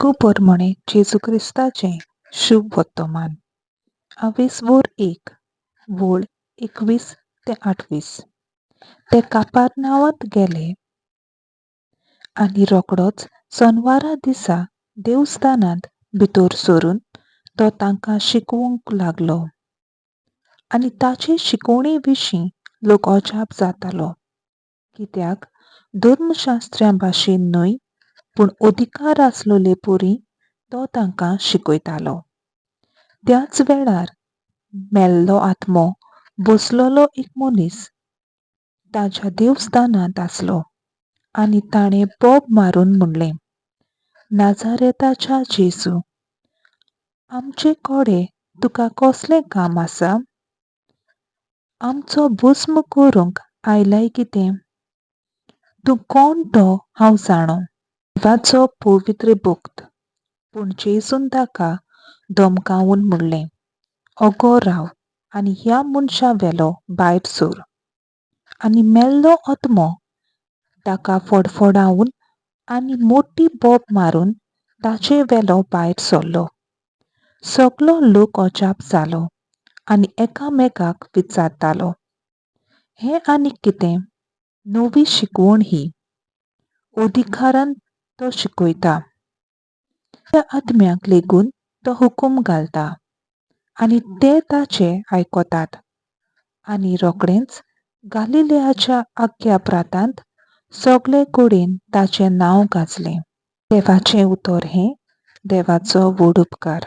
मार्कू पोरमोणे जेजू क्रिस्ताचें शुभ वर्तमान आवेसवोर एक वोळ 21 ते 28. ते कापारनांवांत गेले आनी रोखडोच सोनवारा दिसा देवस्थानांत भितर सरून तो तांकां शिकोवंक लागलो आनी ताचे शिकवणे विशीं लोक अजाप जातालो, कित्याक धर्मशास्त्र्यां भाशेन न्हय पूण अधिकार आसलेले परी तो तांकां शिकयतालो. त्याच वेळार मेल्लो आत्मो बसलेलो एक मनीस ताज्या देवस्थानांत आसलो आनी ताणें बोब मारून म्हणलें, नाजारेताच्या जेजू, आमचे कडेन तुका कसलें काम आसा? आमचो भस्म करूंक आयलाय कितें? तूं कोण तो हांव जाणो, देवाचो पवित्र भक्त. पूण जेजून ताका धमकावन म्हणलें, ओगो राव आनी ह्या मनशा वेलो भायर सर. आनी मेल्लो आत्मो ताका फडफडावन आनी मोटी बोब मारून ताचे वेलो भायर सरलो. सगलो लोक अजाप जालो आनी एकामेकाक विचारतालो, हें आनीक कितें? नवी शिकवण ही. अधिकारान तो शिकयता. त्या आत्म्याक लेगून तो हुकूम घालता आनी ते ताचे आयकतात. आनी रोखडेंच गालिलेयाच्या आख्ख्या प्रांतांत सगळे कडेन ताचें नांव गाजलें. देवाचें उतर हें देवाचो व्हड उपकार.